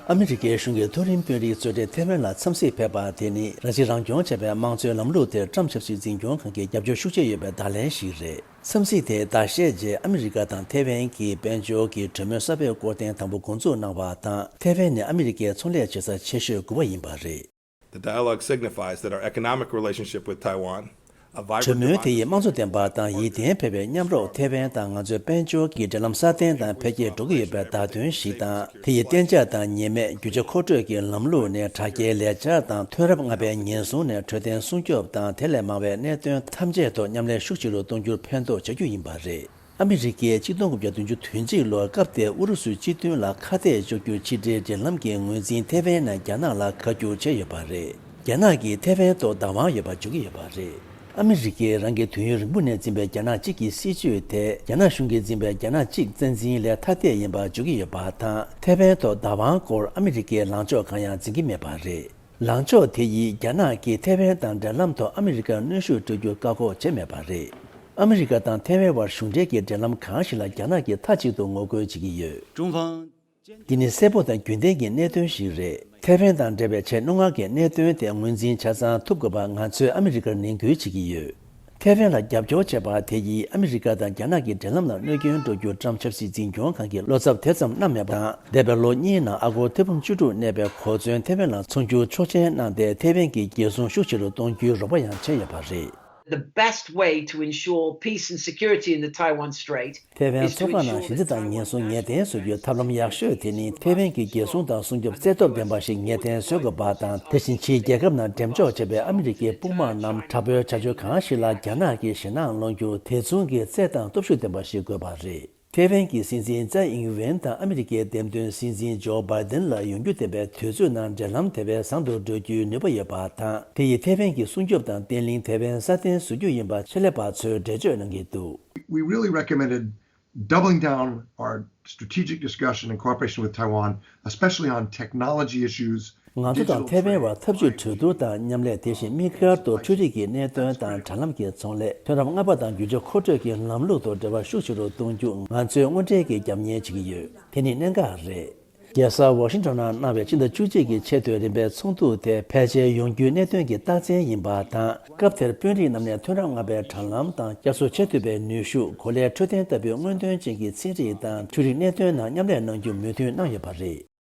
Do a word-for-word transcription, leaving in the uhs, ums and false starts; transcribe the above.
ཨ་མི་རི་ཀའི་གཞུང་གི་མཐོ་རིམ་དཔོན་རིགས་གཙོས་གྲས་ཐེ་ཝན་ལ་འཚམས་གཟིགས་ཕེབས་པ་དེ་ནི་རང་སྲིད་རང་སྐྱོང་བྱ་བའི་དམངས་གཙོའི་ལམ་ལུགས་དེར་ཊམ་ཆབ་སྲིད་འཛིན་སྐྱོང་ཁང་གི་རྒྱབ་སྐྱོར་ཤུགས་ཆེ་ཡོད་པའི་བརྡ་ལན་ཞིག་རེད། འཚམས་གཟིགས་དེའི་ཟླ་ཤས་རྗེས་ཨ་མི་རི་ཀ་དང་ཐེ་ཝན་གྱི་དཔལ་འབྱོར་གྱི་གྲོས་མོལ་གསར་པའི་སྐོར་ཐེངས་དང་པོ་འགོ་འཛུགས་གནང་བ་དང་། ཐེ་ཝན་ནི་ཨ་མི་རི་ཀའི་ཚོང་ལས་བྱེད་ས་ཆེ་ཤོས་དགུ་པ་ཡིན་པ་རེད། The dialogue signifies that our economic relationship with Taiwan, a vibrant གྲོས་མོལ་དེ་ཡིས་དམངས་གཙོ་ལྡན་པ་དང་ཡིད་བརྟན་འཕེར་བའི་མཉམ་རོགས་ཐེ་ཝན་དང་ང་ཚོའི་དཔལ་འབྱོར་གྱི་འབྲེལ་ལམ་སྲ་བརྟན་དང་འཕེལ་རྒྱས་འགྲོ་གི་ཡོད་པའི་བརྡ་སྟོན་ཞིག་དང་། དེ་ཡིས་གཏན་འཇགས་དང་ཉེས་མེད་རྒྱུ་ཆ་མཁོ་སྤྲོད་ཀྱི་ལམ་ལུགས་ནས་དྲ་རྒྱའི་ལས་འཆར་དང་མཐུན་རབས་ལྔ་པའི་ཉེན་སྲུང་ནས་འཕྲོད་བསྟེན་སྲུང་སྐྱོབ་དང་དེ་ལས་མང་བའི་གནད་དོན་ཐམས་ཅད་ཐོག་མཉམ་ལས་ཤུགས་ཆེ་རུ་གཏོང་རྒྱུར་ཕན་ཐོགས་བྱ་རྒྱུ་ཡིན་པ་རེད། ཨ་མི་རི་ཀས་ཆིག་སྟོང་དགུ་བརྒྱ་བདུན་ཅུ་དོན་གཅིག་ལོར་སྐབས་དེར་ཨུ་རུ་སུའི་སྤྱི་མཐུན་ལ་ཁ་གཏད་གཅོག་རྒྱུའི་ཕྱི་འབྲེལ་འབྲེལ་ལམ་གྱི་ངོས་འཛིན་ཐེ་ཝན་ནས་རྒྱ་ནག་ལ་བཀའ་བསྒྱུར་བྱས་ཡོད་པ་རེད། རྒྱ་ནག་གིས་ཐེ་ཝན་ཐོག་བདག་དབང་ཡོད་པ་བརྗོད་ཀྱི་ཡོད་པ་རེད། ཨ་མི་རི་ཀས་རང་གི་དུས་ཡུན་རིང་པོ་ནས་འཛིན་པའི་རྒྱ་ནག་གཅིག་གི་སྲིད་བྱུས་དེ་རྒྱ་ནག་གཞུང་གིས་འཛིན་པའི་རྒྱ་ནག་གཅིག་རྩ་འཛིན་ལས་ཐ་དད་ཡིན་པ་བརྗོད་ཀྱི་ཡོད་པ་དང་། ཐེ་ཝན་ཐོག་བདག་དབང་སྐོར་ཨ་མི་རི་ཀས་ལངས་ཕྱོགས་གང་ཡང་འཛིན་གྱི་མེད་པ་རེད། ལངས་ཕྱོགས་དེ་ཡིས་རྒྱ་ནག་གིས་ཐེ་ཝན་དང་འབྲེལ་ལམ་ཐོག་ཨ་མི་རི་ཀར་གནོན་ཤུགས་སྤྲོད་རྒྱུར་བཀག་འགོག་བྱས་མེད་པ་རེད། ཨ་མི་རི་ཀ་དང་ཐེ་ཝན་བར་གཞུང་འབྲེལ་གྱི་འབྲེལ་ལམ་གང་ཞིག་ལ་རྒྱ་ནག་གིས་མཐའ་གཅིག་ཏུ་ངོ་རྒོལ་བྱེད་ཀྱི་ཡོད། 中方 འདི་ནི་གསལ་པོ་དང་རྒྱུན་ལྡན་གྱི་གནད་དོན་ཞིག་རེད། ཐེ་ཝན་དང་འབྲེལ་བའི་ཆེས་རྣོ་ངར་གྱི་གནད་དོན་དེ་ངོས་འཛིན་ཆ་ཚང་ཐུབ་དགོས་པ་ང་ཚོས་ཨ་མི་རི་ཀར་ནན་སྐུལ་བྱེད་ཀྱི་ཡོད། ཐེ་ཝན་ལ་རྒྱབ་སྐྱོར་བྱས་པ་དེ་ཡིས་ཨ་མི་རི་ཀ་དང་རྒྱ་ནག་གི་འབྲེལ་ལམ་ལ་གནོད་སྐྱོན་འགྲོ་རྒྱུར་ཊམ་ཆབ་སྲིད་འཛིན་སྐྱོང་ཁང་གིས་བློ་འཚབ་དེ་ཙམ་གནང་མེད་པ་དང་། འདས་པའི་ལོ་གཉིས་ནང་ཨ་སྒོར་ཐེར་འབུམ་བཅུ་དྲུག་གནས་པའི་གོ་མཚོན་ཐེ་ཝན་ལ་ཚོང་རྒྱུག་ཆོག་མཆན་གནང་སྟེ། ཐེ་ཝན་གྱི་རྒྱལ་སྲུང་ཤུགས་ཆེ་རུ་གཏོང་རྒྱུའི་རོགས་པ་ཡང་བྱས་ཡོད་པ་རེད། The best way to ensure peace and security in the Taiwan Strait ཐེ་ཝན་མཚོ་འགག་ནང་ཞི་བདེ་དང་ཉེན་སྲུང་ངེས་གཏན་བཟོ་རྒྱུའི་ཐབས་ལམ་ཡག་ཤོས་དེ་ནི་ཐེ་ཝན་གྱི་རྒྱལ་སྲུང་དང་སྲུང་སྐྱོབ་རྩལ་སྟོབས་ལྡན་པ་ཞིག་ངེས་གཏན་བཟོ་དགོས་པ་དང་། དེ་བཞིན་ཕྱིའི་རྒྱལ་ཁབ་ནང་འགྲེམས་འཇོག་བྱས་པའི་ཨ་མི་རི་ཀའི་དཔུང་དམག་རྣམས་དྲག་པོའི་བྱ་སྤྱོད་གང་ཞིག་ལ་རྒྱ་ནག་གིས་ཞེད་སྣང་སློང་རྒྱུ་དེ་མཚུངས་ཀྱི་རྩལ་དང་སྟོབས་ཤུགས་ལྡན་པ་ཞིག་དགོས་པ་རེད། ཐེ་ཝན་གྱི་སྲིད་འཛིན་ཙའེ་ཨིང་ཝེན་དང་ཨ་མི་རི་ཀའི་འདེམས་ཐོན་སྲིད་འཛིན་ཇོ་བྷའི་ཌེན་ལ་ཡོང་རྒྱུ་བདེན་པའི་དུས་ཚོད་ནང་འབྲེལ་ལམ་དེ་བས་བཟང་དུ་འགྲོ་རྒྱུའི་ནུས་པ་ཡོད་པ་དང་། དེ་ཡིས་ཐེ་ཝན་གྱི་སྲུང་སྐྱོབ་དང་བརྟན་ལྷིང་དེ་བས་སྲ་བརྟན་བཟོ་རྒྱུ་ཡིན་པ་ཆེད་ལས་པ་ཚོས་འགྲེལ་བརྗོད་གནང་གི་འདུག We really recommended doubling down our strategic discussion and cooperation with Taiwan, especially on technology issues, ང་ཚོ་དང་ཐེ་ཝན་བར་འཐབ་ཇུས་གྲོས་བསྡུར་དང་མཉམ་ལས། དེ་བཞིན་དམིགས་བཀར་དུ་འཕྲུལ་རིག་གི་གནད་དོན་དང་དྲ་ལམ་གྱི་ཚོང་ལས། མཐུན་རབས་ལྔ་པ་དང་རྒྱུ་ཆ་མཁོ་སྤྲོད་ཀྱི་ལམ་ལུགས་ཐོག་འབྲེལ་བ་ཤུགས་ཆེ་རུ་གཏོང་རྒྱུ་ང་ཚོས་དངོས་འབྲེལ་གྱིས་རྒྱབ་གཉེར་བྱེད་ཀྱི་ཡོད། དེ་ནི་གནད་འགག་རེད། རྒྱལ་ས་ཝ་ཤིང་ཊོན་ནང་གནང་བའི་ཕྱི་ཟླ་བཅུ་གཅིག་གི་ཆེས་མཐོའི་རིམ་པའི་ཚོགས་འདུ་དེ་ཕལ་ཆེར་ཡོང་རྒྱུའི་གནད་དོན་གྱི་རྟགས་མཚན་ཡིན་པ་དང་། སྐབས་དེར་དཔོན་རིགས་རྣམས་ནས་མཐུན་རབས་ལྔ་པའི་དྲ་ལམ་དང་བསྐྱར་གསོ་བྱེད་ཐུབ་པའི་ནུས་ཤུགས། གོ་ལའི་འཕྲོད་བསྟེན་ལྟ་བུའི་སྔོན་ཐོན་ཅན་གྱི་ཚན་རིག་དང་འཕྲུལ་རིག་གནད་དོན་ནང་མཉམ་ལས་གནང་རྒྱུ་མོས་མཐུན་གནང་ཡོད་པ་རེད།